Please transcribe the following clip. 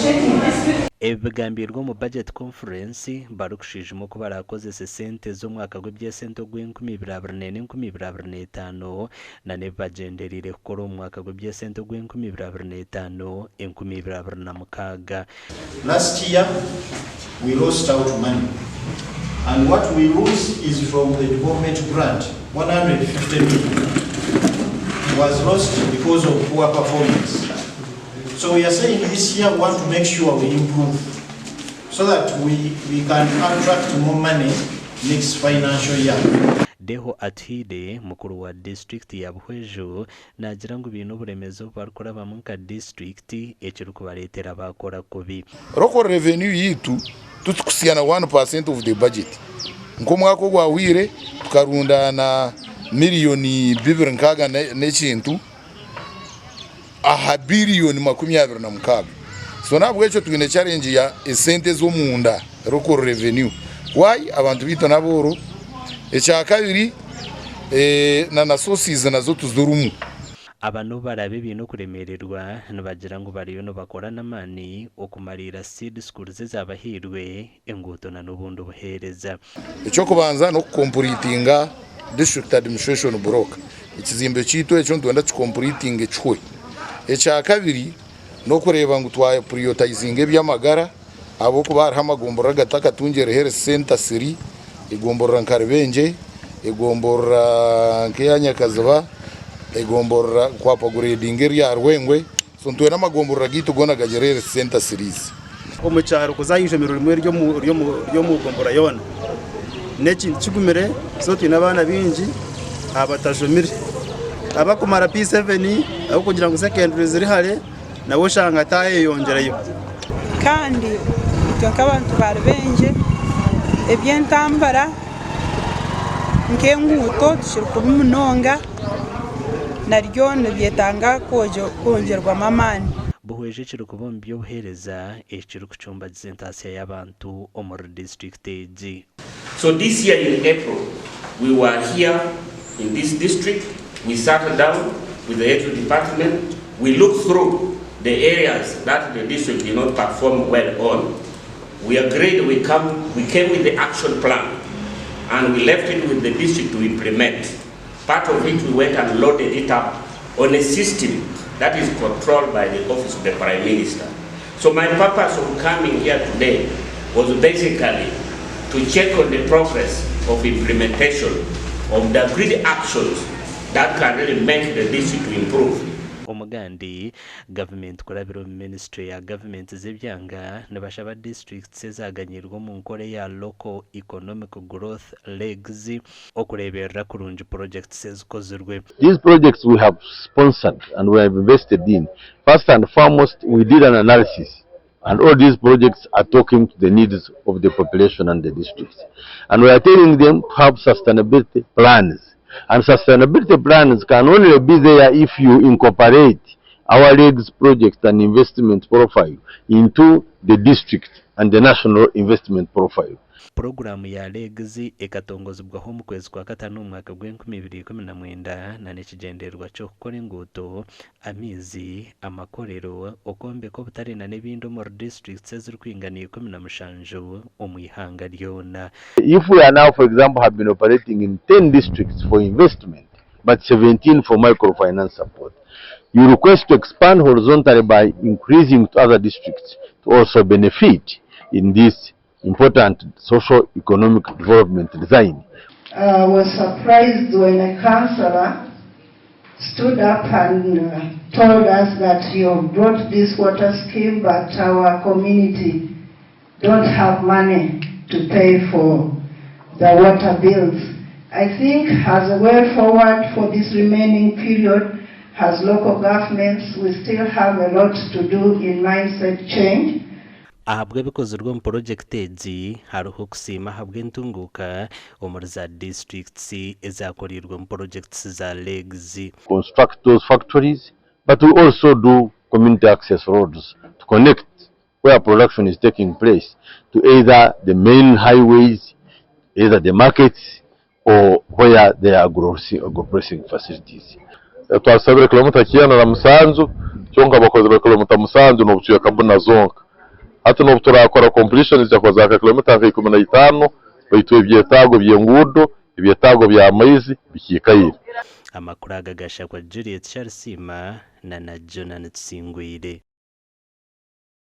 Negotiating dispute. Ebi bigambirwe omu Budget Conference barikushwijuma oku baraakozese sente z'omwaka gw'eby'esente ogw'enkumi ibiri abiri n'ena enkumi ibiri abiri n'etaano na n'ebi bagyendereire kukora omu mwaka gw'eby'esente ogw'enkumi ibiri abiri n'etaano enkumi ibiri abiri na mukaaga. Last year we lost out money and what we lose is from the development grant 150 million was lost because of poor performance. So we are saying this year we want to make sure we improve so that we, we can attract more money next financial year. Deho Atuhaire, mukuru wa disiturikiti ya Buhweju naagira ngu baine oburemeezi obu barikurabamu nka disiturikiti ekirikubareetera baakora kubi. Local revenue yaitu titukutsya na one percent of the budget. Nk'omwaka ogwahweire tukarundaana miriyoni bibiri nkaaga n'ekintu aha biriyoni 26. So n'ahabw'ekyo twine challenge ya esente ez'omunda, local revenue. Why? Abantu baitu n'abooro. Ekyakabiri na na sources nazo tizirimu. Aba n'obu baraabe baine okuremeererwa, nibagira ngu bariyo nibakora n'amaani okumariira seed schools ezabahairwe, enguuto na n'obundi buheereza. Eky'okubanza n'okukompuritinga District Administration Block. Ekizimbe kyaitu ekyo nitwenda tukikompuritinge kihwe. Ekyakabiri n'okureeba ngu twapuriyotayizinga eby'amagara ahabw'okuba hariho amagomborora agatakatungire Health Centre siri, egomborora nka Rubengye, egomborora nk'eya Nyakaziba, egomborora kwapagureedinga erya Rwengwe. So nitwenda amagomborora gaitu goona gagire Health Centre siriizi. Omu kyaro kuza aha ishomero rimwe ery'omu gombora yoona n'ekintu kigumire so twine abaana baingi abatashomire abakumara P7 ahabw'okugira ngu secondary ziri hare nawe oshanga atayeyongyerayo. Kandi itwe nk'abantu ba Rubengye eby'entambara nk'enguuto tukiri kubi munonga naryo nibyetaaga kwongyerwamu amaani. Buhweju ekirikuba omu by'obuheereza ekirikucumbagiza entaasya y'abantu omuri disiturikiti egi. So this year in April we were here in this district, we sat down with the heads of department, we looked through the areas that the district did not perform well on, we agreed we come, we came with the action plan and we left it with the district to implement. Part of it we went and loaded it up on a system that is controlled by the office of the Prime Minister. So my purpose of coming here today was basically to check on the progress of implementation of the agreed actions that can really make the district to improve. Omugandi, gavumenti kurabira omu minisitule ya gavumenti z'ebyanga nibashaba disiturikiti ezaganyirwe omu nkora eya Local Economic Growth, LEGs, okureeberera kurungi purogyekiti ezikozirwe. These projects we have sponsored and we have invested in, first and foremost we did an analysis and all these projects are talking to the needs of the population and the districts and we are telling them to have sustainability plans and sustainability plans can only be there if you incorporate our legs project and investment profile into the district and the national investment profile. Puroguraamu ya LEGS ekatongozibwaho omu kwezi kwa kataano omu mwaka gw'enkumi ibiri ikumi na mwenda na n'ekigyendererwa ky'okukora enguuto, amaizi, amakorero, okwombeka obutare na n'ebindi omuri disiturikiti ezirikwingana 17 omu ihanga ryona. If we are now for example have been operating in 10 districts for investment but 17 for microfinance support, you request to expand horizontally by increasing to other districts to also benefit in this important social economic development design. I was surprised when a councillor stood up and told us that you have brought this water scheme but our community don't have money to pay for the water bills. I think as a way forward for this remaining period, as local governments, we still have a lot to do in mindset change. Ahabw'ebikozirwe omu purogyekiti egi, hariho okusiima ahabw'entunguuka omuri za disiturikiti ezakoreirwemu purogyekiti za LEGS. Construct those factories but we also do community access roads to connect where production is taking place to either the main highways, either the markets or where there are agro-processing facilities. Twasabire kilomita 97 kyonka bakozire kilomita 7 n'obucweka buna zonka. Hati n'obu turakora completion zija kuba za nka kilomita nka 15 baitu ebyetaago by'enguudo, ebyetaago by'amaizi bikiikaire. Amakuru aga gashakwa Juliet Kyarisiima na na Jonah Tusingwire.